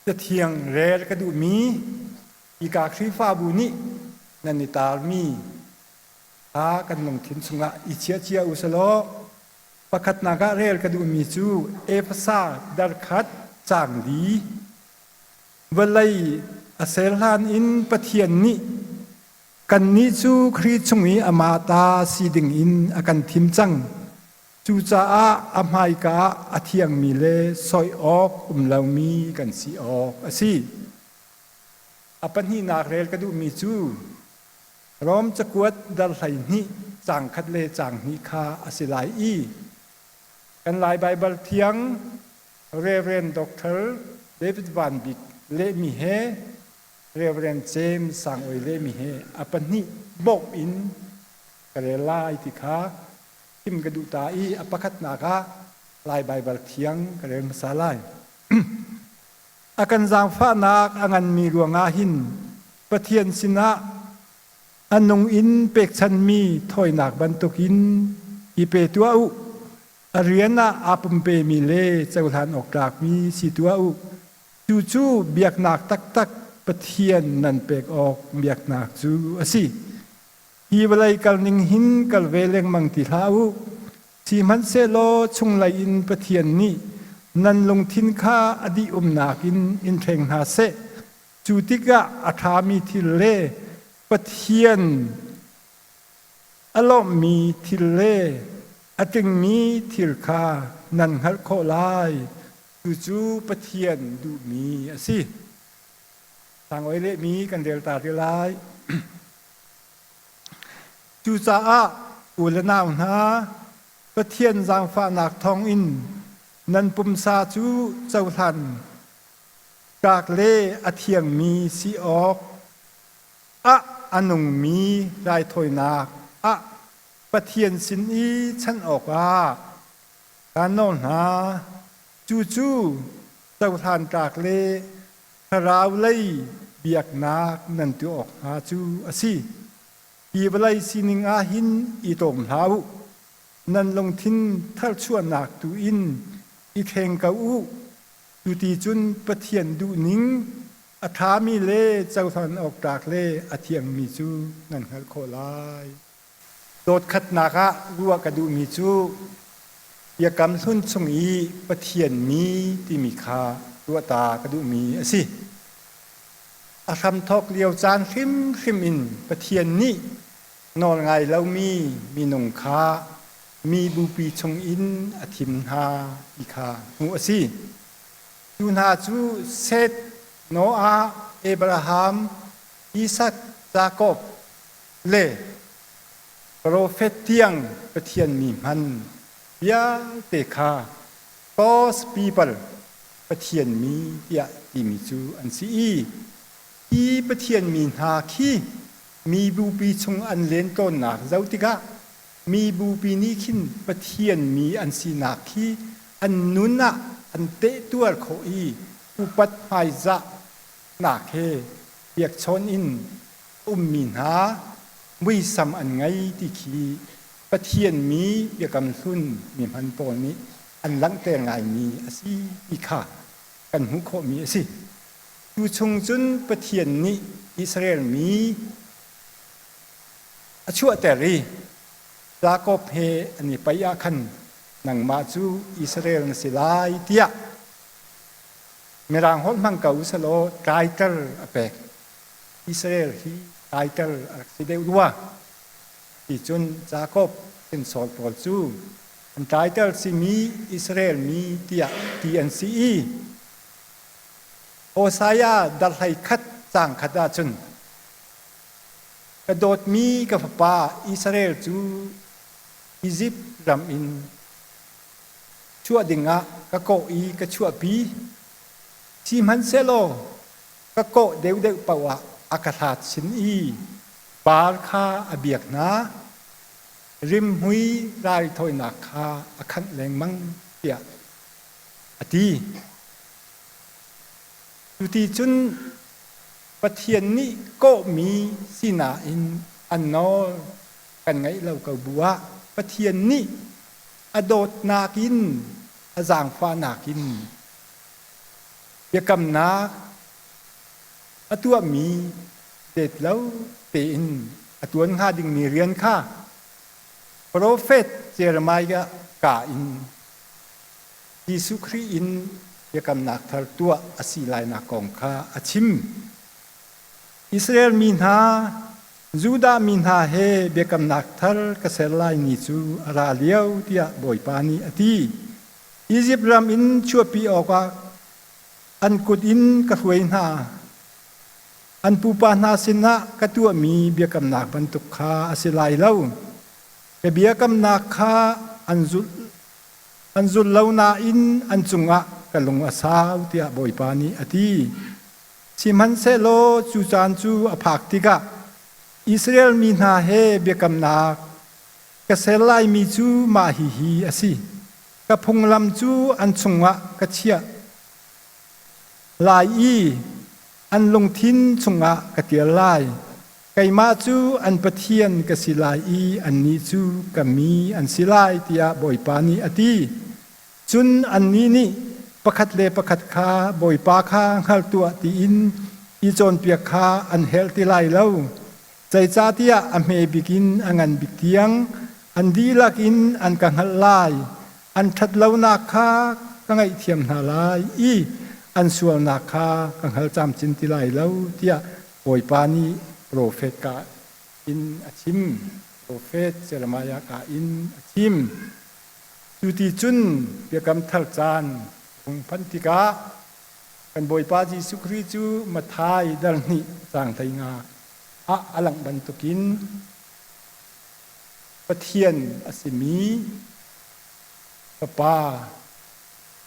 Cathiang rel ka duhmi hika Khrihfabu nih nan i taarmi kha kan lungthin chungah i chia cia u selaw pakhatnak ah rel ka duhmi cu Efesa darkhat caang li vawlei a ser hlan in Pathian nih kannih cu Khrih chung i amah ta si dingin a kan thim cang. Cucaah a hmaika ah a thiangmi le soi awk um lomi kan si awk a si. A pahnihnak rel ka duhmi cu Rom cakuat dal 12 caang khat le caang hnih kha a si lai i kan Lai Baibal thiang Reverend Dr. David Van Bik lehmi he Reverend James Sang Oi lehmi he a pahnih bawmh in ka rel lai ti kha chim ka duh ta i a pakhatnak ah Lai Baibal thiang ka rel hmasa lai. A kan zaangfahnak a nganmi ruangah hin Pathian sinah a nung in pekchanmi thawinak bantukin i pe tuah u. A rian ah aa pumpemi le cohlan awk tlakmi si tuah u. Cucu biaknak taktak Pathian nan pek awk biaknak cu a si. Hi vawlei kalning hin kal ve lengmang ti hlah u. Sihmanhsehlaw chunglei in Pathian nih nan lungthin kha a dih umnak in in thleng hna seh. Cu tikah a ṭhami thil le Pathian a lawmhmi thil le a tlingmi thil kha nan hngalh khawh lai. Cucu Pathian duhmi a si. Sangoi lehmi kan rel ta te lai. Cucaah u le nau hna, Pathian zaangfahnak thawngin nan pumsa cu cohlan tlak le a thiangmi si awk ah a nungmi raithawinak ah Pathian sin i chanh awkah kaan nawl hna. Cucu cohlan tlak le thlarau lei biaknak nan tuah awk hnga cu a si. Hi vawlei sining ah hin i tawm hlah u. Nan lungthin tharchuahnak tu in i thleng ko u. Cu ti cun Pathian duhning a ṭhami le cohlan awk tlak le a thiangmi cu nan hngalh khawh lai. Dawtkhatnak ah ruah ka duhmi cu Biakam Hlun chung i Pathian mi timi kha ruahta ka duhmi a si. A hramthawk lio caan hrimhrim in Pathian nih nawlngai lomi minung kha mi bupi chungin a thim hna ti kha hmuh a si. Cu hna cu Seth, Noah, Abraham, Isak, Jakob, le profet tiang Pathian mi hman vialte kha God's people Pathian mi tiah timi cu an si i hi Pathian mi hna khi mi bupi chung an len tawnnak zoh tikah mi bupi nih khin Pathian mi an sinak khi an nun ah an tehtuar khawh i upat hmaizah nak he biakchawn in ummi hna muisam an ngei ti khi Pathian mi Biakam Hlun mi hman pawl nih an langhter ngaimi a si ti kha kan hmuh khawhmi a si. Cu chung cun Pathian nih Israel mi a chuahter i Jakob he an i paih ah khan nangmah cu Israel na si lai tiah Mirang holh hmang ko usalaw title a pek. Israel hi title a rak si deuh rua. Ti cun Jakob hrinsor pawl cu an title simi Israel mi tiah ti an si i Hosea darhlei khat caang khat ahcun ka dawtmi ka fapa Israel cu Izipt ram in chuah dingah ka kawh i ka chuahpi. Sihmanhsehlaw ka kawh deuhdeuh paoh ah a ka hlat sin i par kha a biak hna, rimhmui raithawinak kha a khangh lengmang tiah a ti. Cuti cun Pathian nih kawhmi sinain an nawl kan ngaih lo ko bu ah Pathian nih a dawtnak in a zaangfahnak in. Biakamnak a tuahmi det lo tein a tuan hnga dingmi rian kha profet Jeremiah ka in Jesuh Khrih in biakamnak thar tuah a si lainak kong kha a chim. Israel mi hna, Judah mi hna he biakamnak thar ka ser lai ni cu a ra lio tiah Bawipa nih a ti. Izipt ram in chuahpi awkah an kut in ka hruai hna. An pupa hna sinah ka tuahmi biakamnak bantuk kha a si lai lo. Ka biakamnak kha an zulh an zul lo nain an cungah ka lung a sau tiah Bawipa nih a ti. Sihmanhsehlaw cu caan cu a phak tikah Israel mi hna he biakamnak ka ser laimi cu mah hihi a si. Ka phunglam cu an chungah ka chiah lai i an lungthin chungah ka ṭial lai. Keimah cu an Pathian ka si lai i annih cu ka mi an si lai, tiah Bawipa nih a ti. Cun annih nih pakhat le pakhat kha Bawipa kha hngal tuah tiin i cawnpiak kha an helh ti lai lo. Zeicahtiah a hme bik in a ngan bik tiang an dihlak in an ka hngalh lai. An ṭhatlonak kha ka ngaihthiam hna lai i an sualnak kha ka hngal camcin ti lai lo, tiah Bawipa nih profet ka in a chim. Profet Jeremiah ka in a chim. Cu ti cun Biakam Thar caan hung phanh tikah kan Bawipa Jesuh Khrih cu Matthai dal hnih caang 15 ah a langh bantukin Pathian a simi Fapa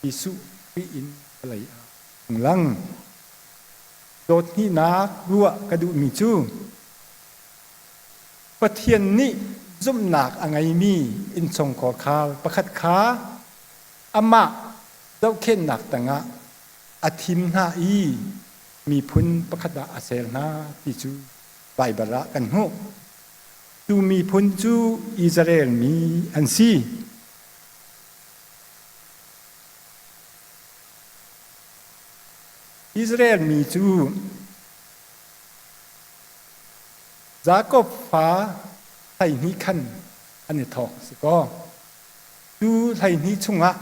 Jesuh Khrih in vawlei ah hung lang. Dawt hnihnak ruah ka duhmi cu Pathian nih zumhnak a ngeimi innchungkhar khar pakhat kha amah zohkhenhnak tangah a thim hna i miphun pakhat ah a ser hna ti cu Baibal ah kan hmuh. Cu miphun cu Israel mi an si. Israel mi cu Jakob fa 12 khan an i thawk si kaw cu 12 chungah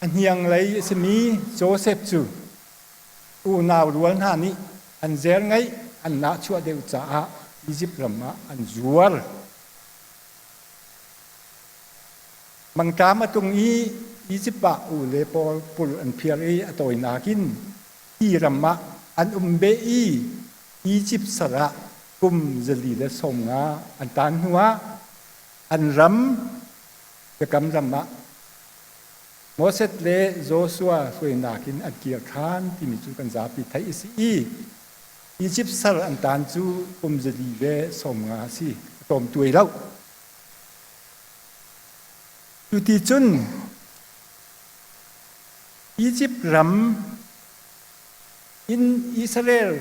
a hnianglei a simi Josef cu unau rual hna nih an zer ngeih an nahchuah deuh caah Izipt ram ah an zuar. Mangṭam a tlung i Izipt ah u le pawl pul an phiar i a tawinak in hi ram ah an um beh i Izipt sal ah kum 450 an taan hnuah an ram biakam ram ah Moses le Joshua hruainak in an kir ṭhan timi cu kan zapi theih a si i Izipt sal an taan cu kum 450 a si, a tlawm tuai lo. Cu ti cun Izipt ram in Israel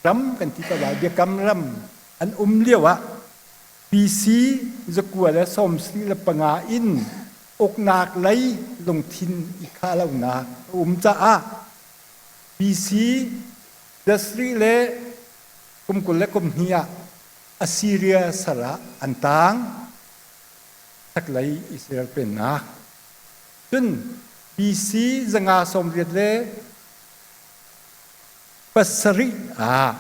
ram kan ti ko lai biakam ram an um lio ah BC 1975 in uknak lei lungthin i khah lonak a um caah BC dasri le kum 22 ah Assyria sal ah an taang chaklei Israel pennak. Cun BC 587 ah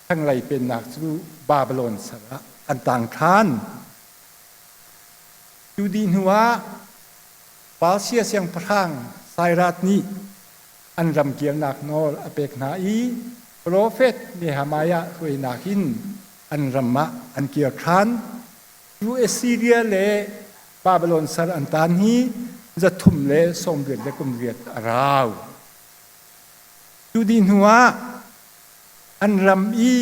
thlanglei pennak cu Babylon sal ah an tang ṭhan. Cu dih hnuah Persia siangpahrang Cyrus nih an ram kirnak nawl a pek hna i profet Nehemiah hruainak in an ram ah an kir ṭhan. Cu Assyria le Babylon sal an taan hi 388 a rau. Cu dih hnuah an ram i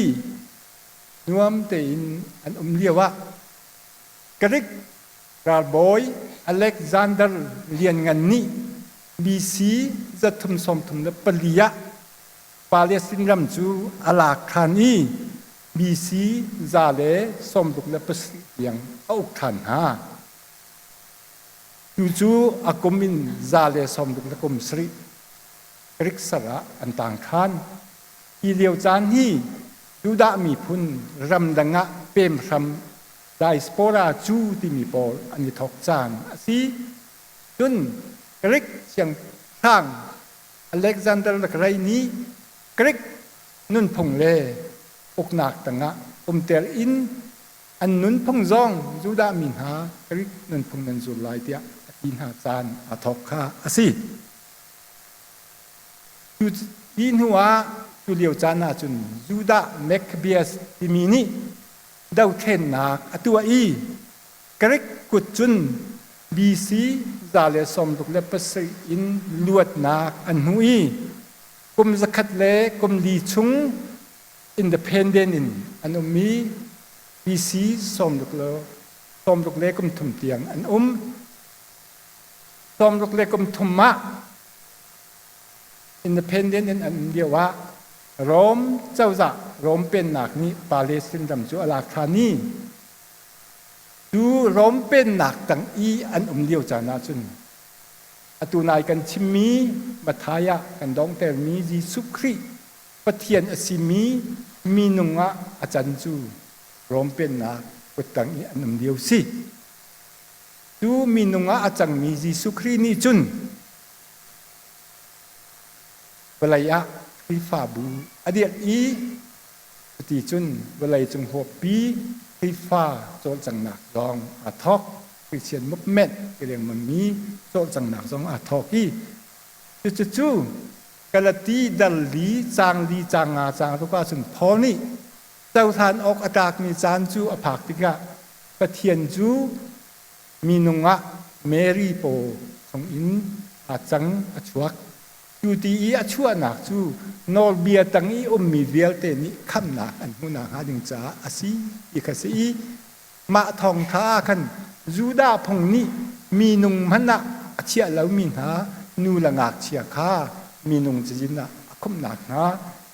nuam tein an um lioah Greek ralbawi Alexander Lianngan nih BC 334 ah Palestine ram cu a lak ṭhan i BC 167 tiang a uk ṭhan hna. Cu cu a kum in 167. Greek sal ah an tang ṭhan. Hi lio caan hi Judah miphun ramdang ah pemhram diaspora cu timi pawl an i thawk caan a si. Cun Greek siangpahrang Alexander the Great nih Greek nunphung le uknak tangah umter in an nunphung zong Judah mi hna Greek nunphung nan zul lai tiah a ti hna caan aa thawk kha a si. Cu ti hnuah cu lio caan ah cun Judah Maccabeus timi nih dothlennak a tuah i Greek kut cun BC 167 in luatnak an hmu i kum 104 chung independent in an um i BC 63 tiang an um. 63 ah independent in an um lio ah Rome cozah Rome pennak nih Palestine ram cu a lak ṭhan i cu Rome pennak tang i an um lio caan ahcun atu nai kan chimmi Matthai ah kan donghtermi Jesuh Khrih Pathian a simi minung ah a can cu Rome pennak kuttang i an um lio si. Cu minung ah a cangmi Jesuh Khrih nih cun vawlei ah Khrihfabu a dirh i cuti cun vawlei cung huappi Khrihfa cawlcanghnak zong aa thawk. Christian movement ti lengmangmi cawlcanghnak zong aa thawk i cucu Galati dal li caang li caang nga caang ruk ahcun Paul nih cohlan awk a tlakmi caan cu a phak tikah Pathian cu minung ah Mary paw chungin aa cang a chuak. Cu ti i a chuahnak cu nawlbia tang i ummi vialte nih khamhnak an hmuh nakhnga ding caah a si ti kha si i mah thawngṭha ah khan Judah phung nih minung hmanh ah a chiah lomi hna nu le ngakchia kha minung cazin ah a khumhnak hna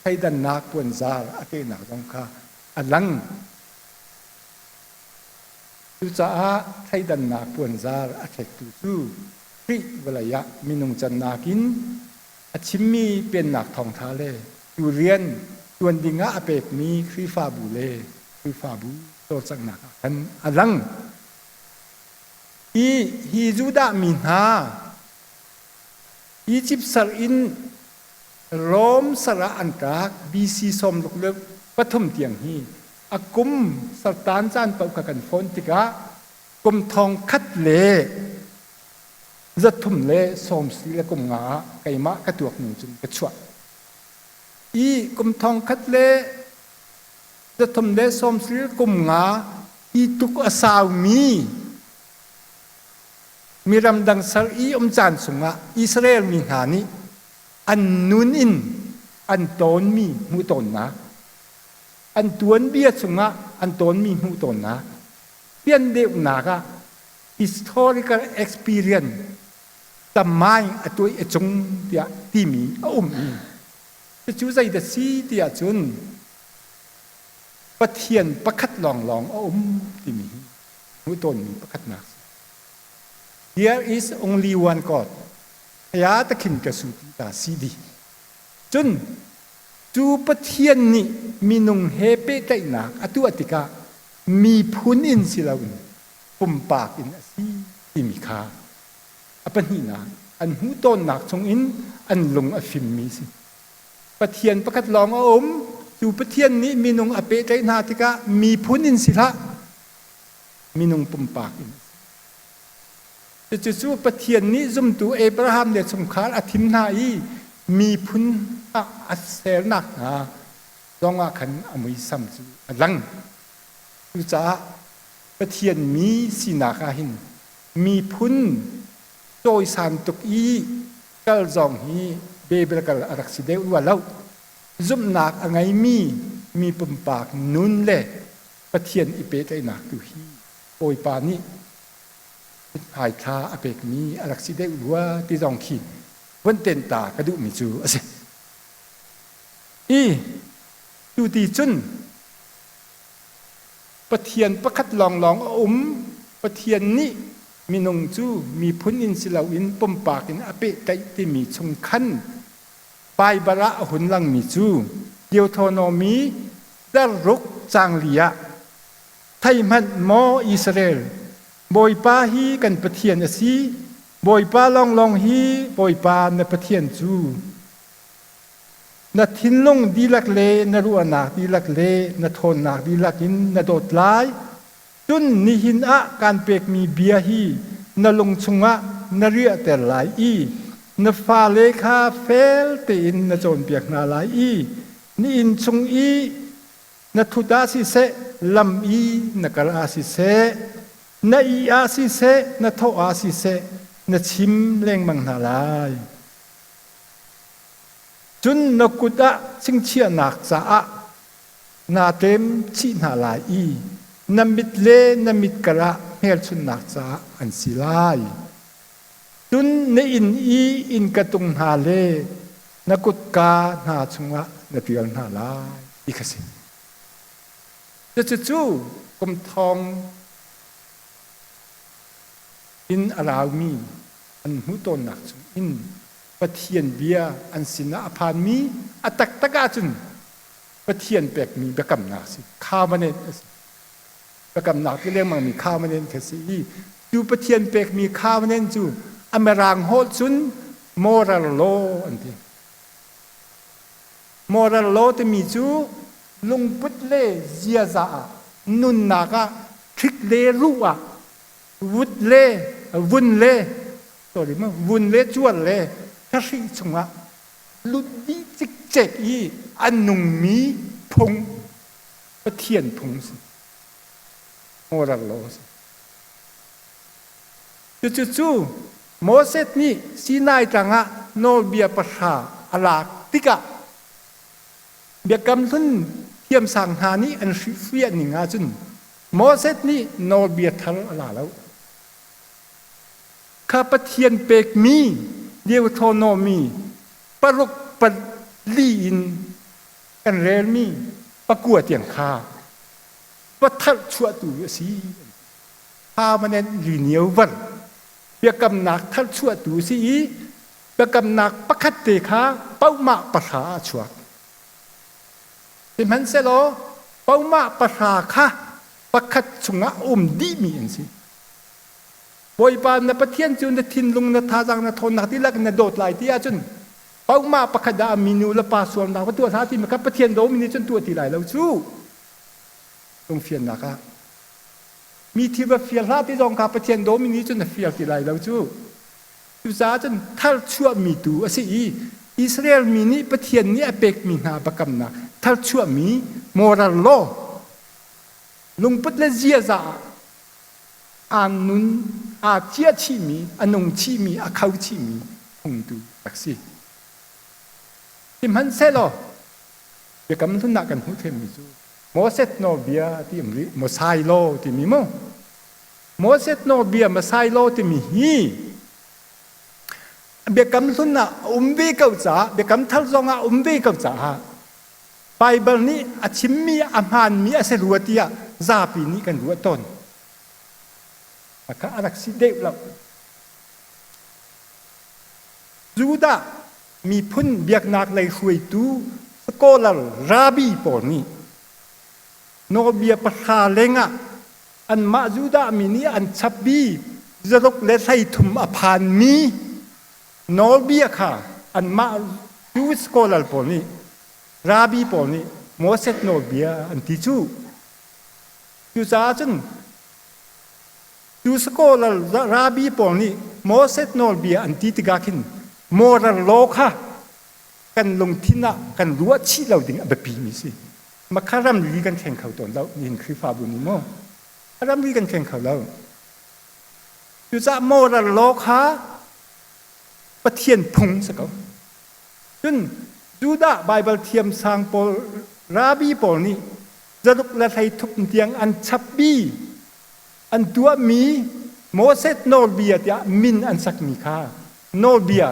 thleidannak puanzar a tehnak zong kha a lang. Cucaah thleidannak puanzar a ṭhektu cu Khrih vawlei ah minung cannak in a chimmi pennak thawngṭha le cu rian ṭuan dingah a pekmi Khrihfabu le Khrihfabu cawlcanghnak ah khan a lang. Hi, hi Judah mi hna Izipt sal in Rom sal ah an tlak BC 63 tiang hi a kum sartan caan paoh kha kan fawn tikah kum thong khat le zathum le sawm si le kum nga ah keimah ka tuak ning cun ka chuah i kum thong khat le zathum le sawm si le kum nga i tuk a saumi mi ramdang sal i um caan chungah Israel mi hna nih an nun in an tawnmi hmuhtonnak an tuanbia chungah an tawnmi hmuhtonnak piandeuhnak ah historical experience tamai a tuai a cung tiah timi a um i cucu zeidah si tiah cun Pathian pakhat lawnglawng a um timi hi hmuhtonmi pakhatnak si. There is only one God. Aya takhin ka su ti ta si di. Cun cu Pathian nih minung he pehtlaihnak a tuah tikah miphun in si loin pumpak in a si timi kha a pahnihnak an hmuhtonnak chungin an lung a fimmi si. Pathian pakhat lawng a um. Cu Pathian nih minung a pehtlaih hna tikah miphun in si hlah, minung pumpak in a si. Cucu Pathian nih zumtu Abraham le chungkhar a thim hna i miphun ah a sernak hna zongah khan a muisam cu a lang. Cucaah Pathian mi sinak ah hin miphun cawisan tuk i kal zong hi biblical a rak si deuh rua lo. Zumhnak a ngeimi mi pumpak nun le Pathian i pehtlaihnak tu hi Bawipa nih hmaithla a pekmi a rak si deuh rua ti zong khi vun ten ta ka duhmi cu a si. I tu ti cun Pathian pakhat lawnglawng a um. Pathian nih minung cu miphun in si loin pumpak in a pehtlaih timi chung khan Baibal ah a hun langmi cu Deuteronomy darruk caang li ah Thei hmanh maw Israel, Bawipa hi kan Pathian a si, Bawipa lawnglawng hi Bawipa na Pathian cu. Na thinlung dihlak le na ruahnak dihlak le na ṭhawnnak dihlak in na dawt lai. Cun nihin ah kaan pekmi bia hi na lung chungah na riahter lai i na fale kha fel tein na cawnpiak hna lai i na inn chung i na thut ah siseh, lam i na kal ah siseh, na ih ah siseh, na thawh ah siseh, na chim lengmang hna lai. Cun na kut ah chingchiahnak caah naa ṭem chih hna lai i na mit le na mit karah hmelchunhnak caah an si lai. Cun na inn i innka tung hna le na kutka hna chungah na ṭial hna lai ti kha si. Cucu kum thong in a raumi an hmuh tawnnak chungin Pathian bia an sinah a phanmi a taktak ahcun Pathian pekmi biakamnak a si. Covenant a si. Biakamnak ti lengmangmi covenant kha si i cu Pathian pekmi covenant cu a mirang holh cun moral law an ti. Moral law timi cu lungput le ziaza ah nunnak ah thik le ruh ah vut le vun le sorry vun le cuar le thahri chungah lut dih cikcek i a nungmi phung Pathian phung si moral law si cucu cu Moses nih Sinai tlang ah nawlbia pahra a lak tikah Biakam Hlun thiamsang hna nih an hrilhfiah ning ahcun Moses nih nawlbia thar a la lo. Kha Pathian pekmi Deuteronomy paruk pali in kan relmi pakua tiang kha patharh chuahtu a si. Permanent renewal biakamnak tharchuahtu a si i biakamnak pakhat te kha paumah pahra ah a chuak. Sihmanhsehlaw paumah pahra kha pakhat chungah a um dihmi an si. Bawipa na Pathian cu na thinlung, na thazaang, na ṭhawnnak dihlak in na dawt lai ti ahcun paumah pakhat ah minu le pa sualnak va tuah hlah timi kha Pathian dawmi nih cun tuah ti lai lo cu. Lungfiannak ah mi thi va fial hlah ti zong kha Pathian dawmi nih cun na fial ti lai lo cu. Cucaah cun tharchuahmi tu a si i Israel mi nih Pathian nih a pekmi hna biakamnak tharchuahmi moral law lungput le ziaza ah aa nun aa ciah chihmi a nung chihmi a kho chihmi phungtu rak si. Sihmanhsehlaw biakam hlun ah kan hmuh themmi cu Moses nawlbia ti um rih Mosai law timi mu Moses nawlbia Masai law timi hi biakam hlun ah a um ve ko caah biakam thar zong ah a um ve ko caah Baibal nih a chimmi a hmaanmi a si rua tiah zapi nih kan ruah tawn. Kha a rak si deuh lo. Judah miphun biaknak lei hruaitu scholar rabbi pawl nih nawlbia pahra lengah anmah Judah mi nih an chapmi zaruk le 33 a phanmi nawlbia kha anmah Jewish scholar pawl nih rabbi pawl nih Moses nawlbia an ti cu. Cucaah cun cu scholar rabbi pawl nih Moses nawlbia an ti tikah khin moral law kha kan lungthin ah kan ruah chih lo ding a biapi mi si. Makha ramri kan thleng kho tawn lo nihin Khrihfabu nih maw ramri kan thleng kho lo. Cucaah moral law kha Pathian phung si ko. Cun Judah Baibal thiamsang pawl rabbi pawl nih zaruk le hleithum tiang an chapmi an tuahmi Moses nawlbia tiah min an sakmi kha nawlbia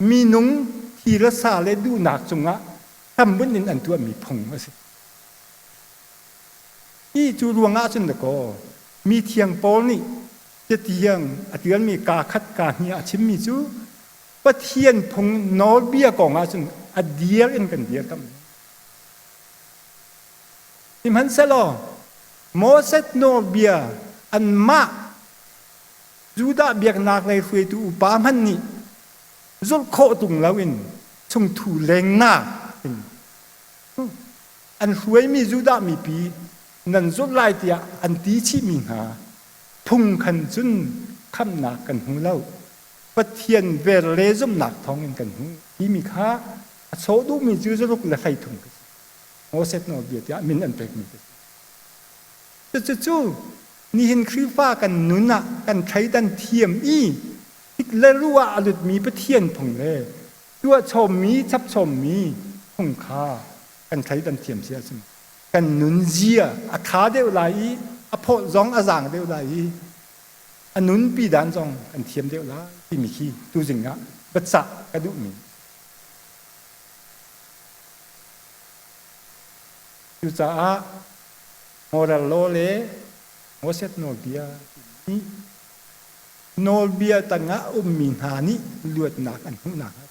minung thi le sa le duhnak cungah hrambunh in an tuahmi phung a si. Hi cu ruangah cun dakaw mi thiang Paul nih catiang a ṭialmi kaa khat kaa hnih ah a chimmi cu. Pathian phung nawlbia kong ahcun a dir in kan dir kam. Sihmanhsehlaw Moses nawlbia anmah Judah biaknak lei hruaitu upa hmanh nih zulh khawh tung loin chungthu lengnak in an hruaimi Judah mipi nan zulh lai tiah an ti chihmi hna phung khan cun khamhnak kan hmu lo. Pathian vel le zumhnak thawngin kan hmu timi kha a sawh duhmi cu zaruk le 33 ka si. Moses nawlbia tiah min an pekmi ka si. Cucu nihin Khrihfa kan nun ah kan thleidan thiam i tik le ruh ah a lutmi Pathian phung le tuahchawmmi chapchawmmi phung kha kan thleidan thiam si ahcun kan nunzia a ṭha deuh lai i a phawt zong a zaang deuh lai i a nunpi dan zong kan thiam deuh lai timi khi tuzing ah biacah ka duhmi. Cucaah moral law le Moses nawlbia timi nawlbia tangah a ummi hna nih luatnak an hmuhnak hnga.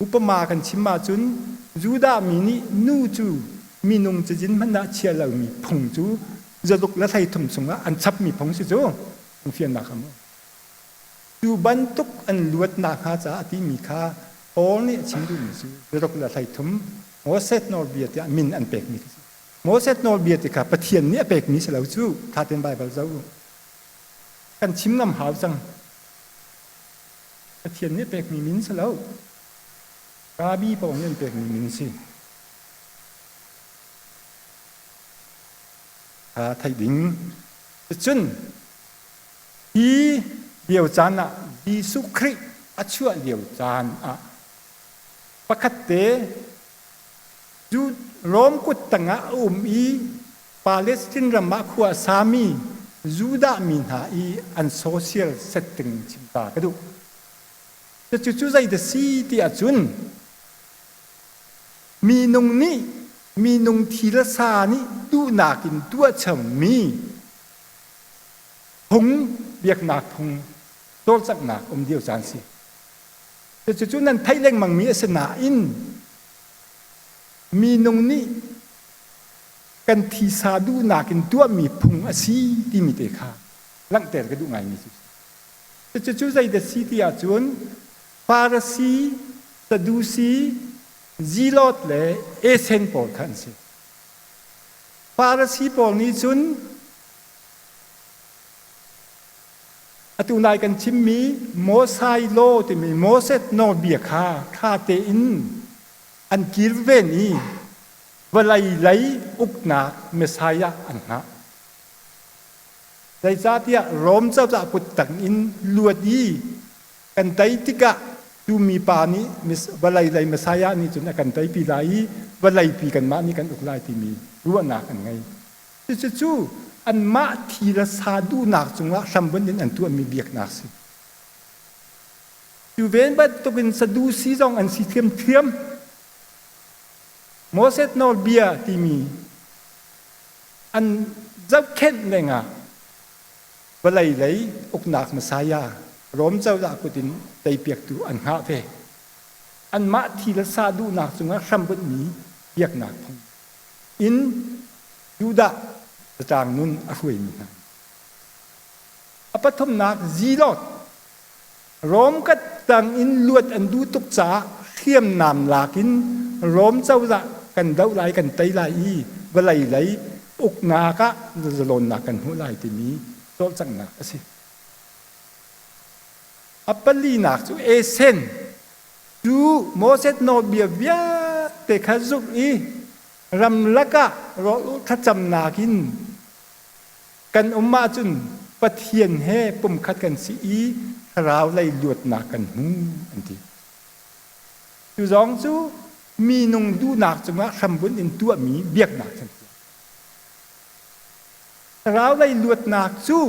Upama kan chim ahcun Judah mi nih nu cu minung cazin hmanh ah chia lomi phung cu zaruk le 33 chungah an chapmi phung si cu an fiannak a mu. Cu bantuk an luatnak hnga caah a timi kha Paul nih a chim duhmi cu zaruk le 33 Moses nawlbia tiah min an pekmi khi si. Moses nawlbia ti kha Pathian nih a pekmi si lo cu tha tein Baibal zoh u. Kan chim ngam hau cang. Pathian nih a pekmi min si lo. Rabbi paoh nih an pekmi min si. Kha theih ding. Cun hi lio caan ah Jesuh Khrih a chuah lio caan ah pakhat te cu Rom kut tangah a um i Palestine ram ah khua a sami Judah mi hna i an social setting chim ta ka duh. Cucu cu zei dah si ti ahcun minung nih minung thi le sa nih duhnak in tuahchommi phung biaknak phung cawlcanghnak um lio caan si. Cucu nan theih lengmangmi a si nain minung nih kan thisa duhnak in tuahmi phung a si timi te kha langhter ka duh ngaimi cu si. Cucu zeidah si ti ahcun Farasi, Sadusi, Zilot le Esen pawl kha an si. Farasi pawl nih cun atu nai kan chimmi Mosai Law timi Moses nawlbia kha ṭha tein an kilven i vawlei lei uknak Messiah an hngah. Zeicahtiah Rom cozah kut tang in luat i kan tei tikah cu mipa nih vawlei lei Messiah nih cun a kan teipi lai i vawleipi kanmah nih kan uk lai timi ruahnak an ngei. Cucu anmah thi le sa duhnak cungah hrambunh in an tuahmi biaknak si. Cu ven bantukin Sadusi zong an si ṭhiamṭhiam. Moses nawlbia timi an zohkhenh lengah vawlei lei uknak Messiah Rom cozah kut in teipiaktu an hngah ve. Anmah thi le sa duhnak cungah hrambunhmi biaknak phung in Judah zatlang nun a hruaimi hna. A pathumnak Zilot Rom tang in luat an duh tuk caah hriamnam lak in Rom cozah kan doh lai kan tei lai i vawlei lei uknak ah zalawnnak kan hmuh lai timi cawlcanghnak a si. A palinak cu Esen cu Moses nawlbia vialte kha zulh i ramlak ah rawl thlacamnak in kan um ahcun Pathian he pumkhat kan si i thlarau lei luatnak kan hmu an ti. Cu zong cu minung duhnak cungah hrambunh in tuahmi biaknak can si. Thlarau lei luatnak cu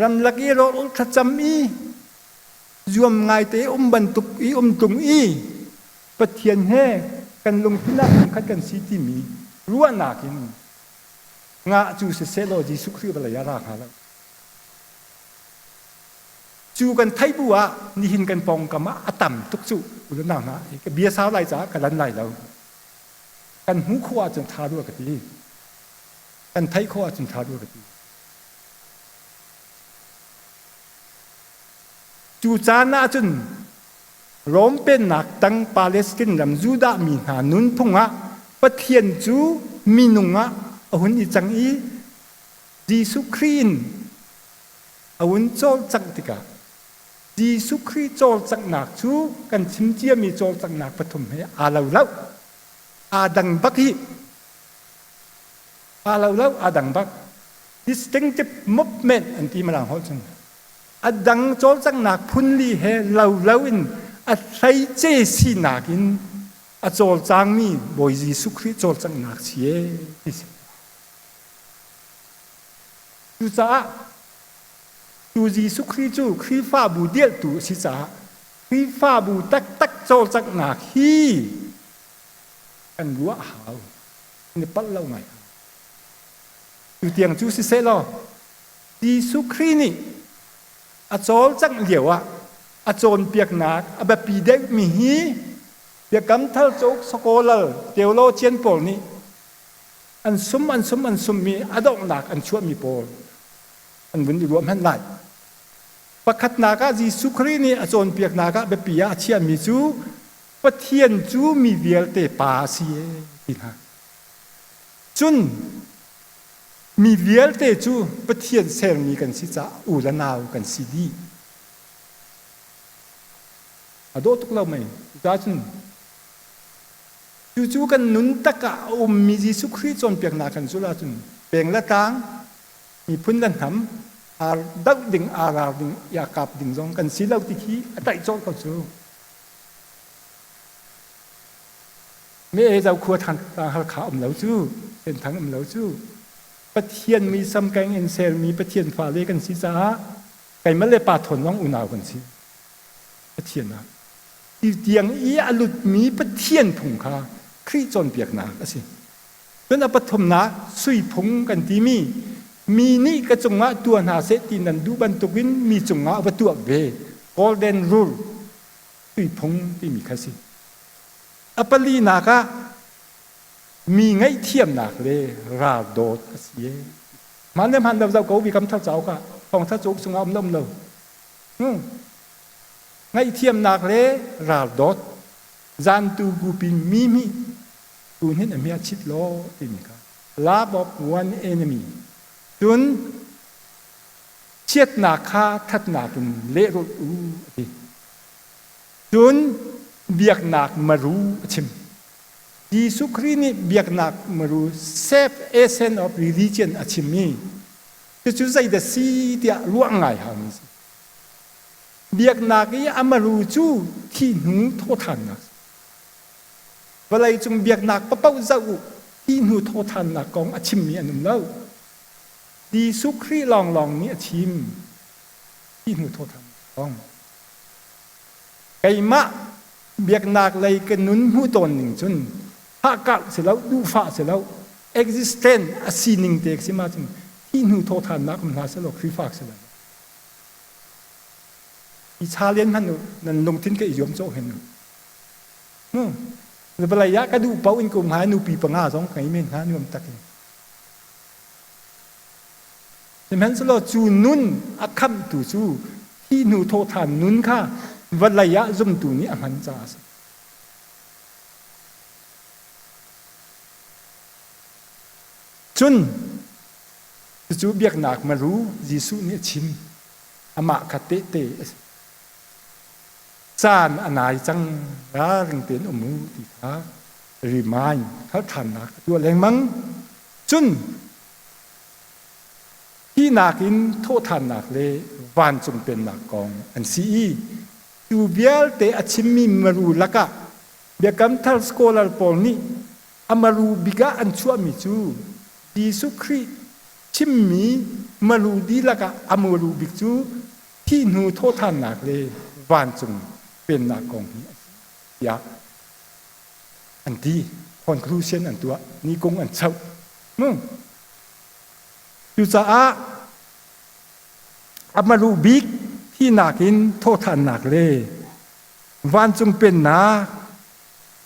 ramlak i rawl thlacam i zuam ngaite um bantuk i um tung i Pathian he kan lungthin ah pumkhat kan si timi ruahnak in ngah cu siseh law Jesuh Khrih vawlei ah ra hnga lo. Cu kan theih bu ah nihin kan pawngkam ah a tam tuk cu u le nau hna ka bia sau lai caah ka lan lai lo. Kan hmuh khawh ahcun tha rua ka ti. Kan theih khawh ahcun tha rua ka ti. Cu caan ahcun Rom pennak tang Palestine ram Judah mi hna nunphung ah Pathian cu minung ah a hun i cang i Jesuh Khrih in a hun cawlcangh tikah Jesuh Khrih cawlcanghnak cu kan chim ciami cawlcanghnak pathum he aa lo lo. Aa dang bak hi. Aa lo lo, aa dang bak. Distinctive movement an ti Mirang holh cun. A dang cawlcanghnak phunli he lo lo in a hleice sinak in a cawlcangmi Bawi Jesuh Khrih cawlcanghnak si ee ti si. Cucaah tu Jesuh Khrih cu Khrihfabu dirhtu a si caah Khrihfabu taktak cawlcanghnak hi kan ruah a hau. Kan i palh lo ngai hau. Tu tiang cu siseh law Jesuh Khrih nih a cawlcangh lio ah a cawnpiaknak a biapi deuhmi hi Biakam Thar cauk scholar theologian pawl nih an sum an sum an summi a donghnak an chuahmi pawl an vun i ruah hmanh lai. Pakhatnak ah Jesuh Khrih nih a cawnpiaknak ah biapi ah a chiahmi cu Pathian cu mi vialte pa a si ee ti hna. Cun mi vialte cu Pathian sermi kan si caah u le nau kan si dih. A dawh tuk lo mei. Cucaah cun Cucu kan nun tak ah a ummi Jesuh Khrih cawnpiaknak kan zulh ahcun peng le tlang, miphun le hnam, aa doh ding, aa ral ding, i aa kap ding zong kan si lo ti khi a taih cawh ko cu. Me e zo khua thang Halkha um lo cu, Senthang um lo cu. Pathian mi samkeng in sermi Pathian fale kan si caah keimah le pa thawn zong unau kan si. Pathian ah. Ti tiang i a lutmi Pathian phung kha Khrih cawnpiaknak a si. Cun a pathumnak sui phung kan timi mi nih ka cungah tuah hna seh ti nan duh bantukin mi cungah va tuah ve golden rule sui phung timi kha si. A palinak ah mi ngaihthiamnak le ral dawt a si e. Hmaan le hmaan lo zoh ko Biakam Thar cauk ah thawngtha cauk chungah um lo um lo. Hmm. Ngaihthiamnak le ral dawt zantu gupin mi mi tu hnin a hmia chit law timi kha love of one enemy cun chiatnak kha thatnak in lehrulh u a ti cun biaknak maru a chim Jesuh Khrih nih biaknak maru self essence of religion a chimmi cucu zeidah si tiah ruah ngai haumi si Biaknak i a maru cu thih hnu thawhthannak. Vawleicung biaknak papaoh zoh u, thih hnu thawhthannak kong a chimmi an um lo. Jesuh Khrih lawnglawng nih a chim thih hnu thawhthannak kong. Keimah biaknak lei ka nun hmuh tawn ning cun hahkauh si lo, duhfah si lo, existent a sining te si ma cun thih hnu thawhthannak um hna selaw Khrihfa si lai. I cha len hmanh u, nan lungthin ka i zuam cawh hen u. Mu. Vawlei ah ka duh paoh in ka um hnga nupi panga zong ka ngei men hnga nuam tak in. Sihmanhsehlaw cu nun a khamhtu cu thi hnu thawhthan nun kha vawlei ah zumtu nih a hman caah a si. Cun Cucu biaknak maru Jesuh nih a chim. Amah kha tehte a si. Caan a nai cang, ralring tein um u ti kha remind hngalhthannak a tuah lengmang. Cun thihnak in thawhthannak le vancung pennak kong an si i cu vialte a chimmi maru lakah Biakam Thar scholar pawl nih a maru bik ah an chuahmi cu Jesuh Khrih chimmi maru dihlak ah a maru bik cu thih hnu thawhthannak le vancung pennak kong hi a si tiah an ti. Conclusion an tuah. Nikung an choh. Hmm. Cucaah a maru bik Thihnak in thawhthannak le vancung pennak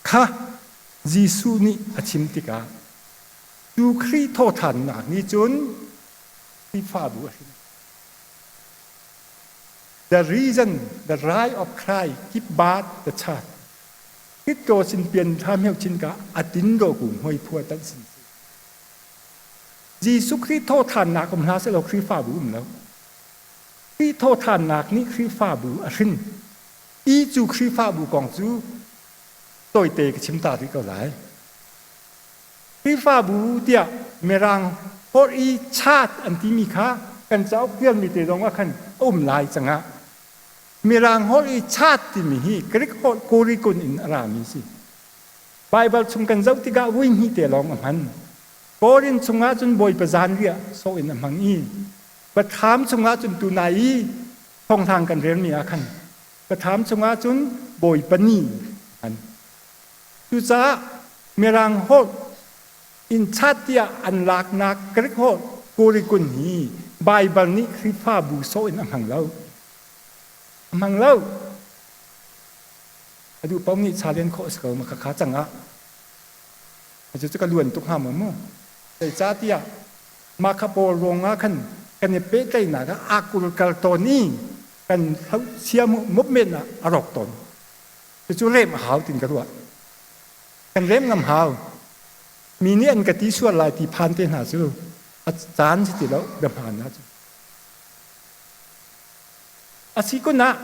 kha Jesuh nih a chim tikah cu Khrih thawhthannak nih cun Khrihfabu a hrin. The reason the right of Christ keep birth the church. Hit sin pian tha meo chin ka atin do ku hmoi phua tan sin. Jesuh Khrih thawhthannak um hlah sehlaw Khrihfabu um lo. Khrih thawhthannak nih Khrihfabu a hrin. I cu Khrihfabu kong cu tawite ka chim ta rih ko lai. Khrihfabu tiah Mirang holh i chat an timi kha kan cauk tialmi te zong ah khan a um lai cangah Mirang holh i chat timi hi Greek holh Korikon in a rami si. Baibal chung kan zoh tikah vui hnih te lawng a hman. Korin chungah cun Bawipa zanriah sawh in a hmang i Pathlam chungah cun tunai i thonghlang kan relmi ah khan Pathlam chungah cun Bawipa ni an. Cucaah Mirang holh in chat tiah an laknak Greek holh Korikun hi Baibal nih Khrihfabu sawh in a hmang lo. A hmang lo. A duh paoh nih cha len khawh a si ko ma khakha cang ah. Cucu ka luan tuk hnga maw mu? Zeicahtiah mah kha pawl ruangah khan kan i pehtlaihnak ah aa kulkal tawn i kan chia movement ah a rawk tawn. Cucu rem a hau tin ka ruah. Kan rem ngam hau. Mi nih an ka ti sual lai ti phan te hna cu a caan si ti lo biahmaan ah cu. A si kun ah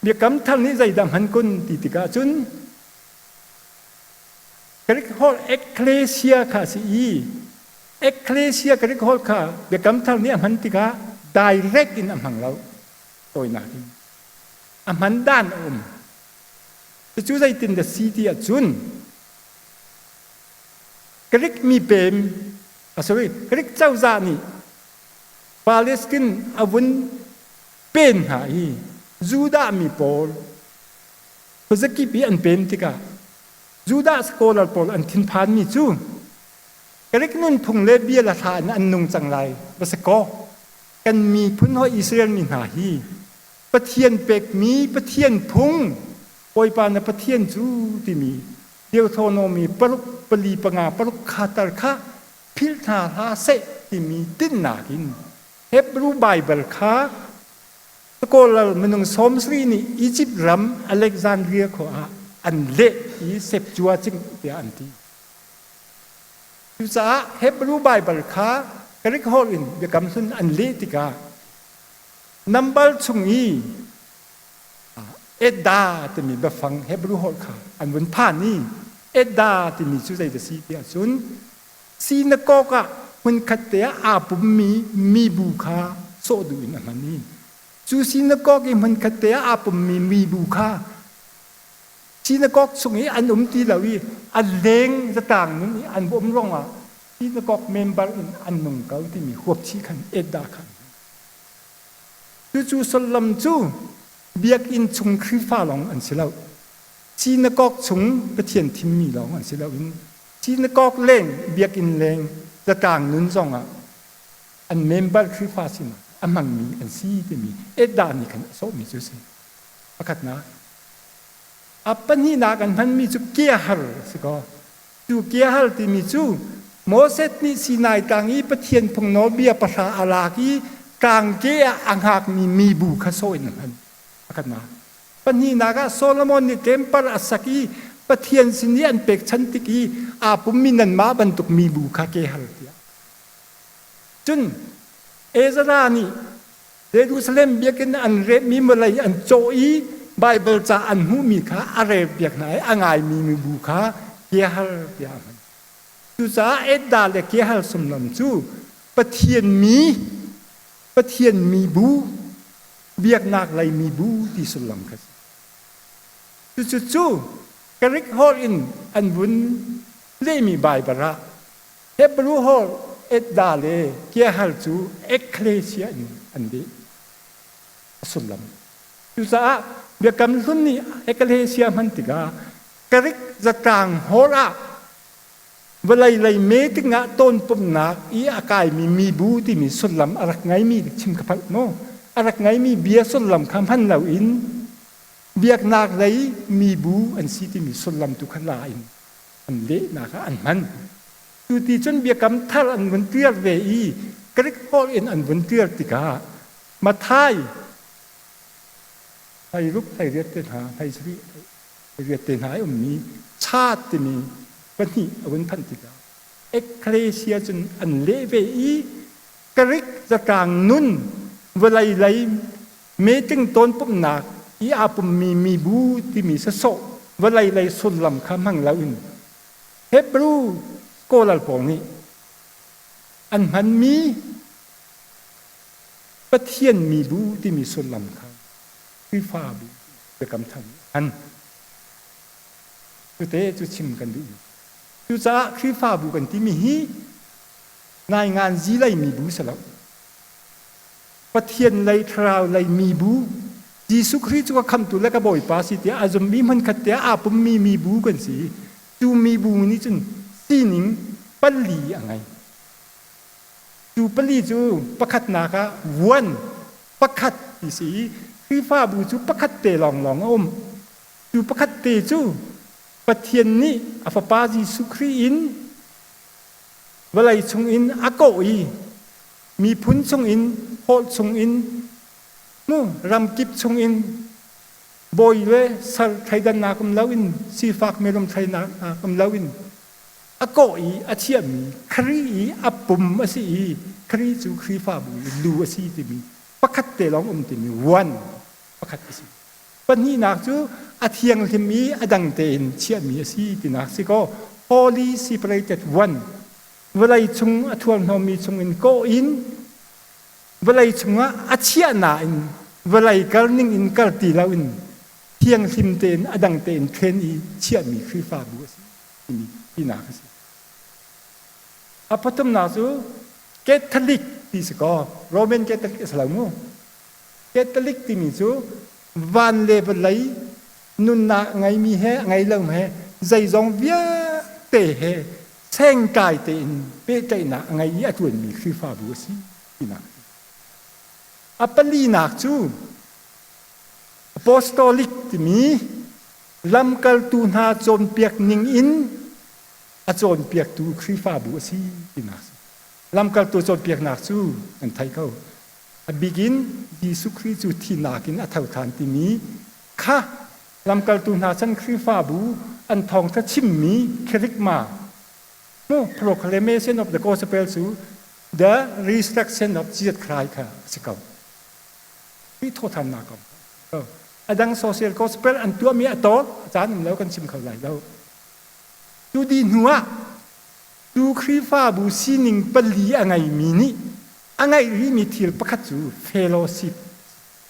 biakam thar nih zeidah hman kun ti tikah cun Greek holh ekklesia kha a si i ekklesia Greek holh kha Biakam Thar nih a hman tikah direct in a hmang lo tawinak in a hman dan a um. Cucu zeitin dah si ti ahcun Greek mipem sorry Greek cozah nih Palestine a vun pen hna i Judah mi pawl khuazakip i an pem tikah Judah scholar pawl an thinphanmi cu Greek nunphung le bia le hla in an nung cang lai va si kaw kan miphun hawi Israel mi hna hi Pathian pekmi Pathian phung Bawipa na Pathian cu timi Deuteronomy paruk pali panga paruk kha tar kha philh hna hlah seh timi tinhnak in Hebrew Bible kha Scholar minung sawmsarih nih Egypt ram Alexandria khua ah an leh i Septuagint tiah an ti. Cucaah Hebrew Bible kha Greek holh in Biakam Hlun an leh tikah nambal chung i Edda timi biafang Hebrew holh kha an vun phan i Edda timi cu zei a si tiah cun Synagogue ah hmunkhat te ah aa pummi mibu kha sawh duh in a hman i cu synagogue i hmunkhat te ah aa pummi mibu kha synagogue chung i an um ti lo i a leng zatlang nun i an um ruangah synagogue member in an nung ko timi huapchih khan edda khan cucu sullam cu biakinn chung Khrihfa lawng an si lo synagogue chung Pathian thimmi lawng an si lo in Synagogue leng biakinn leng zatlang nun zongah an member Khrihfa sinah a hmangmi an si timi Edda nih khan a sawhmi cu a si. Pakhatnak. A pahnihnak an hmanmi cu kiahar a si ko. Cu kiahar timi cu Moses nih Sinai tlang i Pathian phung nawlbia pahra a lak i tlangke ah a hngakmi mibu kha sawh in a hman. Pakhatnak. Pahnihnak ah Solomon nih ṭempal a sak i Pathian sin i an pekchanh tik i aa pummi nanmah bantuk mibu kha ke hal tiah. Cun Ezra nih Jerusalem biakinn an remhmi vawlei an cawh i Baibal ca an hmuhmi kha a relpiak hna i a ngaimi mibu kha kehal tiah a hman. Cucaah Edda le kehal sumlam cu Pathian mi, Pathian mibu biaknak lei mibu ti sullam kha si. Cucu cu Greek holh in an vun lehmi Baibal ah Hebrew holh Edda le Kehal cu ekklesia in an leh. A sullam. Cucaah Biakam Hlun nih ekklesia hman tikah Greek zatlang holh ah vawlei lei meeting ah tonpumnak i a kaimi mibu timi sullam a rak ngeimi chim ka phalh maw? a rak ngeimi bia sullam kha hman loin biaknak lei mibu an si timi sullam tu kha la in an lehnak ah an hman. Cu ti cun biakam thar an vun tial ve i Greek holh in an vun tial tikah Matthai 6 18 te hna 17 18 te hna i ummi chat timi pahnih a vun phanh tikah Ecclesia cun an leh ve i Greek zatlang nun vawlei lei meeting tawn pumhnak i aa pummi mibu timi sasawh vawlei lei sullam kha hmang loin Hebrew scholar pawl nih an hmanmi Pathian mibu timi sullam kha Khrihfabu biakam thar nih a hman. Cute cu chim kan duh. Cucaah Khrihfabu kan timi hi ngainganzi lei mibu si lo. Pathian lei thlarau lei mibu Jesuh Khrih cu ka khamtu le ka Bawipa si tiah a zummi hmunkhat te ah aa pummi mibu kan si. Cu mibu nih cun sining pali a ngei. Cu pali cu pakhatnak ah one pakhat ti si i Khrihfabu cu pakhat te lawnglawng a um. Cu pakhat te cu Pathian nih a Fapa Jesuh Khrih in vawlei chungin a kawh i miphun chungin holh chungin mu ramkip chungin bawi le sal thleidannak um loin sifak mirum thleidannak um loin a kawh i a chiahmi Khrih i a pum a si i Khrih cu Khrihfabu i lu a si timi pakhat te lawng um timi one pakhat a si. Pahnihnak cu a thianghlim i a dang tein chiahmi a si tinak si kaw holy separated one vawlei chung a thuarhnawmmi chungin kawh in vawlei chungah a chiah nain vawlei kal ning in kal ti loin thianghlim tein a dang tein ṭhen i chiahmi Khrihfabu a si timi tinak a si. A pathumnak cu Catholic ti si kaw Roman Catholic a si lo mu. Catholic timi cu van le vawlei nunnak a ngeimi he a ngei lo he zeizong vialte he sengtlai tein pehtlaihnak a ngei i a ṭuanmi Khrihfabu a si tinak. A palinak cu Apostolic timi lamkaltu hna cawnpiak ning in a cawnpiaktu Khrihfabu a si tinak. Lamkaltu cawnpiaknak cu an thei ko. A bik in Jesuh Khrih cu thihnak in a tho ṭhan timi kha lamkaltu hna chan Khrihfabu an thawngṭha chimmi kerygma mu proclamation of the gospel cu the resurrection of Jesus Christ kha a si ko. Khrih thawhthannak kong. A dang social gospel an tuahmi a tawk a caan um lo kan chim kho lai lo. Cu dih hnu ah cu Khrihfabu sining pali a ngeimi nih a ngeih rihmi thil pakhat cu fellowship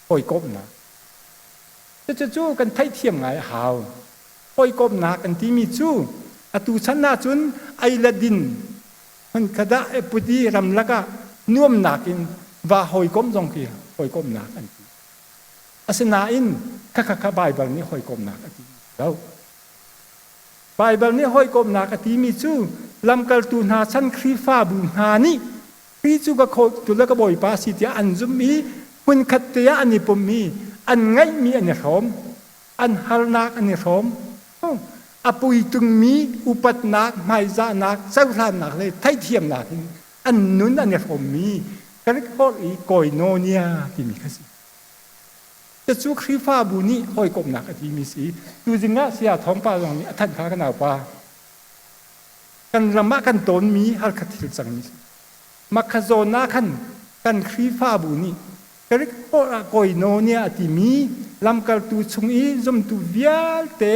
hawikomhnak. Cucu kan theihthiam ngai a hau. Hawikomhnak kan timi cu atu chan ahcun ei le din hmunkhat ah put i ramlak ah nuamnak in va hawikomh zong khi hawikomhnak an ti. Asinain khakha kha Baibal nih hawikomhnak a ti lo. Baibal nih hawikomhnak a timi cu lamkaltu hna chan Khrihfabu hna nih Khrih cu ka tu le ka Bawipa a si tiah an zumh i hmunkhat te ah an i pum i an ngeihmi an i hrawm, an harnak an i hrawm. A puitungmi upatnak, hmaizahnak, cohlannak le theihthiamnak in an nun an i hrawmmi Greek holh i koinonia timi kha si. Cucu Khrihfabu nih hawikomhnak a timi si. Tuzing ah Saya Thawng Pa zong nih a thanh kha ka naupa. Kan ram ah kan tawnmi harkhat thil cangmi si. Makha zawn ah khan kan Khrihfabu nih Greek holh ah koinonia a timi lamkaltu chung i zumtu vialte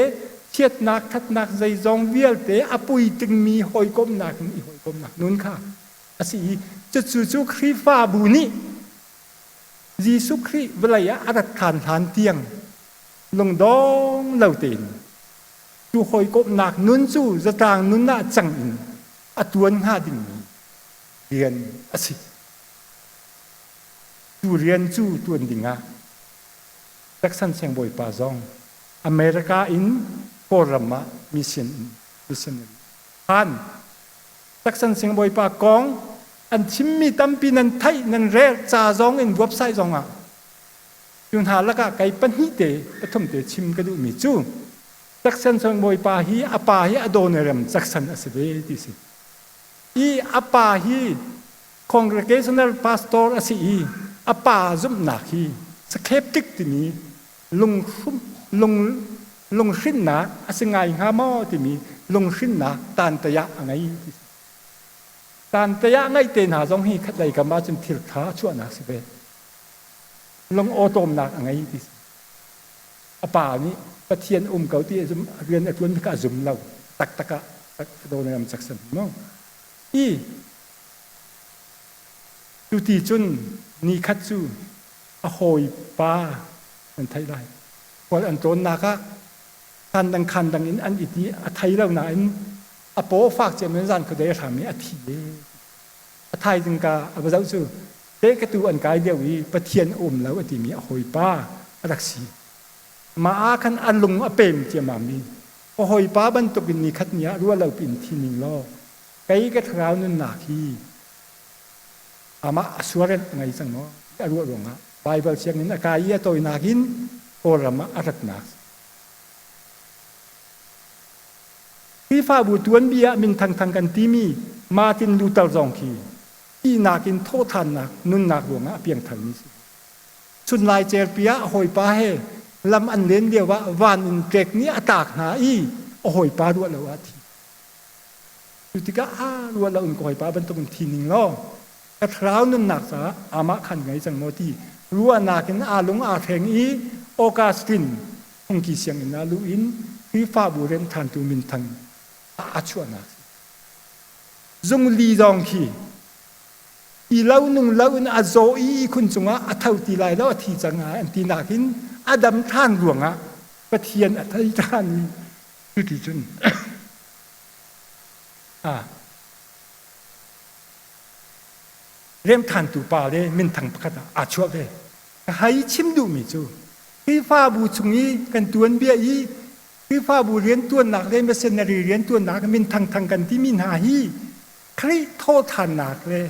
chiatnak thatnak zeizong vialte a puitlingmi hawikomhnak in i hawikomhnak nun kha a si i cucu cu Khrihfabu nih Jesuh Khrih vawlei ah a rat ṭhan hlan tiang lungdong lo tein cu hawikomhnak nun cu zatlang nun ah cang in a tuan hnga dingmi rian a si. Cu rian cu tuan dingah Jackson Siangbawipa zong America in Kawlram ah mission in missionary phan. Jackson Siangbawipa kong an chimmi tampi nan theih nan rel ca zong in website zong ah. Cu hna lakah kei pahnih te pathum te chim ka duhmi cu Jackson Bawipa hi a pa hi Adoniram Jackson a si ve ti si. I a pa hi congregational pastor a si i a pa zumhnak hi skeptic timi lunghrum lung lunghrinnak a si ngai hnga maw timi lunghrinnak tantaya a ngei ti si. Tantaya ngeih te hna zong hi khatlei kam ahcun thil tha a chuahnak si ve. Lung awtawmnak a ngei ti si. A pa nih Pathian um ko ti a zum rian a tuan kha a zum lo taktak ah Adoniram Jackson mu. I cuti cun ni khat cu a hawipa nan theih lai. Khual an tlawnnak ah khan dang khan dang in an it i a thei lo nain a paw fak ciam in zan khuadei a hram i a thi e. A thaizing ka a va zoh cu tehkatu an kai lio i Pathian a um lo a timi a hawipa a rak si. Mah ah khan a lung a pem ciammam i a hawipa bantukin ni khat ni ah ruah lo piin thi ning law kei ka thlarau nunnak hi amah assurance a ngei cang maw a ruah ruangah Baibal sianginn a kai i a tawinak in Kawlram ah a ratnak. Khrihfabu tuanbia ah min thangthang kan timi Martin Luther zong khi ihnak in thawhthannak nunnak ruangah a piangtharmi si. Chunlai cerpi ah a hawipa he lam an len lio ah van in ṭek nih a tlak hna i a hawipa ruah lo ah a thi. Cu tikah a ruah lo in ka hawipa bantukin thi ning law ka thlarau nunnak caah amah khan ngei cang maw ti ruahnak in aa lung aa thleng i Augustine phungki sianginn ah luh in Khrihfabu remthantu minthang a chuahnak zungli zong khi i lo nung lo in a zaw i ihkhun cungah a tho ti lai lo a thi cang an ti nakin a dam ṭhan ruangah Pathian a thei ṭhan i cuti cun a remthantu pa le minthang pakhat ah aa chuah ve. Ka hei chim duhmi cu Khrihfabu chung i kan tuanbia i Khrihfabu riantuannak le missionary riantuannak minthang thang kan timi hna hi Khrih thawhthannak le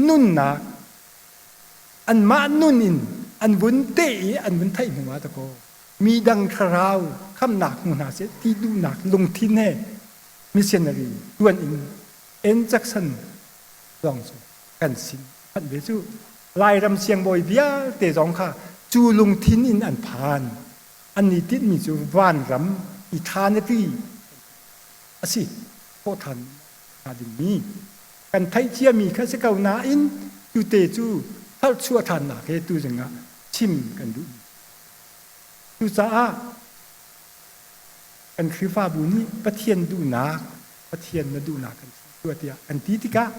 nunnak anmah nun in an vun teh i an vun theih hnu ah dakaw mi dang thlarau khamnak hmu hna seh ti duhnak lungthin he missionary tuan in En Jackson zong cu kan sin phanh ve cu Lairam siangbawi vialte zong kha cu lungthin in an phan an ni tinhmi cu vanram i thanati a si thawhthan hnga dingmi kan theih ciami kha si ko nain tute cu tharchuah ṭhannak he tu zingah chim kan duh. Cucaah kan Khrihfabu nih Pathian duhnak Pathian na duhnak kan chim tua tiah kan ti tikah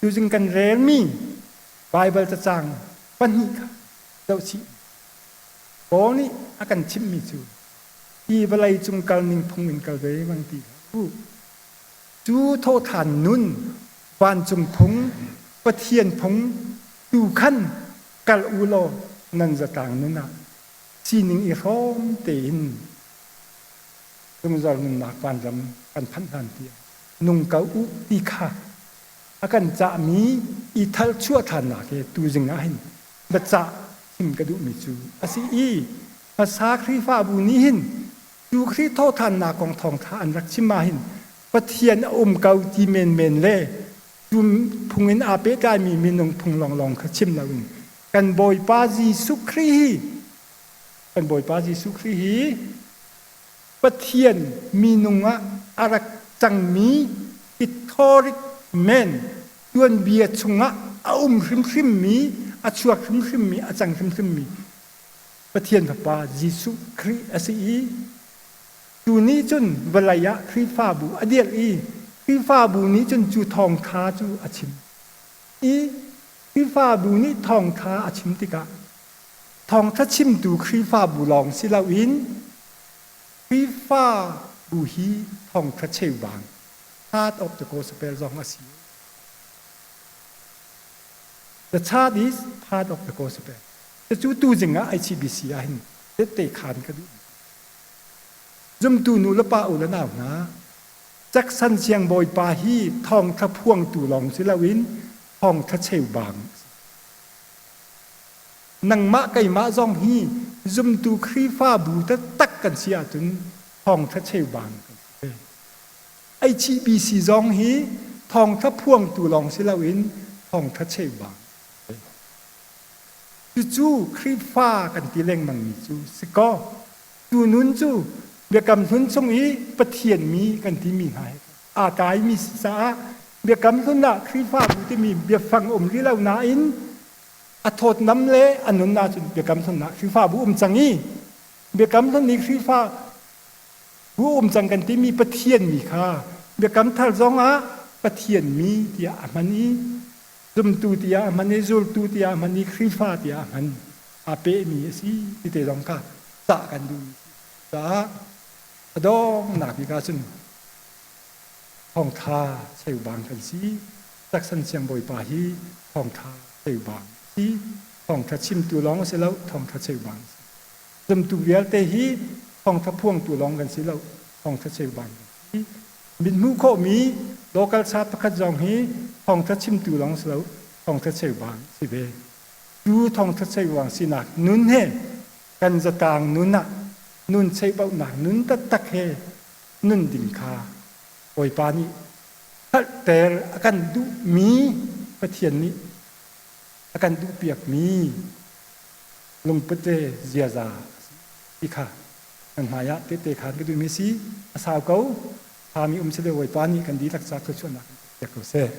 tuzing kan relmi Baibal cacang pahnih kha zohchih. Paul nih a kan chimhmi cu hi vawlei cung kal ning phung in kal ve bang ti hlah u. Cu thawhthan nun vancung phung Pathian phung tu khan kal u law nan zatlang nun ah sining i hrawm tein zungzal nunnak vanram kan phanh hlan tiang nung ko u ti kha a kan cahmi i thal chuah ṭhannak he tuzing ah hin biacah chim ka duhmi cu a si i hmasa Khrihfabu nih hin cu Khrih thawhthannak kong thawngṭha an rak chim ah hin Pathian a um ko ti menmen le cu phung in aa pehtlaimi minung phung lawnglawng kha chim loin kan Bawipa Jesuh Khrih hi kan Bawipa Jesuh Khrih hi Pathian minung ah a rak cangmi ethoric man tuanbia chungah a um hrimhrimmi a chuak hrimhrimmi a cang hrimhrimmi Pathian Fapa Jesuh Khrih a si i cu nih cun vawlei ah Khrihfabu a dirh i Khrihfabu nih cun cu thawngtha cu a chim i Khrihfabu nih thawngtha a chim tikah thawngtha chimtu Khrihfabu lawng si loin Khrihfabu hi thawngtha cheubang heart of the gospel zong a si. The church is part of the gospel. Cucu tuzing ah ICBC ah hin tette khaan ka duh. Zumtu nu le pa u le nau hna, Jackson siangbawipa hi thawngtha phuangtu lawng si loin thawngtha cheubang a si. Nangmah keimah zong hi zumtu Khrihfabu taktak kan si ahcun thawngṭha cheubang kan si ve. HBC zong hi thawngṭha phuangtu lawng si loin thawngṭha cheubang. Cucu Khrihfa kan ti lengmangmi cu si kaw, tu nun cu Biakam Hlun chung i Pathian mi kan timi hna he aa tlaimi si caah Biakam Hlun ah Khrihfabu timi biafang um rih lo nain a thawtnam le a nun ahcun Biakam Hlun ah Khrihfabu um cang i Biakam Hlun i Khrihfa bu um cang kan timi Pathian mi kha Biakam Thar zong ah Pathian mi tiah a hman i zumtu tiah a hman i zultu tiah a hman i Khrihfa tiah a hman aa pehmi a si ti te zong kha cah kan duhmi caah a donghnak bik ahcun thawngtha cheubang kan si. Taksan siangbawipa hi thawngtha cheubang si. Thawngtha chimtu lawng a si lo, thawngtha cheubang a si. Zumtu vialte hi thawngtha phuangtu lawng kan si lo, thawngtha cheubang kan si. Mit hmuh khawhmi local sa pakhat zong hi thawngtha chimtu lawng si lo, thawngtha cheubang si ve. Cu thawngtha cheubang sinak nun he kan zatlang nun ah nun cheubauhnak nun taktak he nun ding kha Bawipa nih hngalhter a kan duhmi Pathian nih a kan duhpiakmi lungput le ziaza a si ti kha nan hmaiah tehte khaan ka duhmi a si. A sau ko. Thami um si le Bawipa nih kan dihlak ca thluachuahnak kan pek ko seh.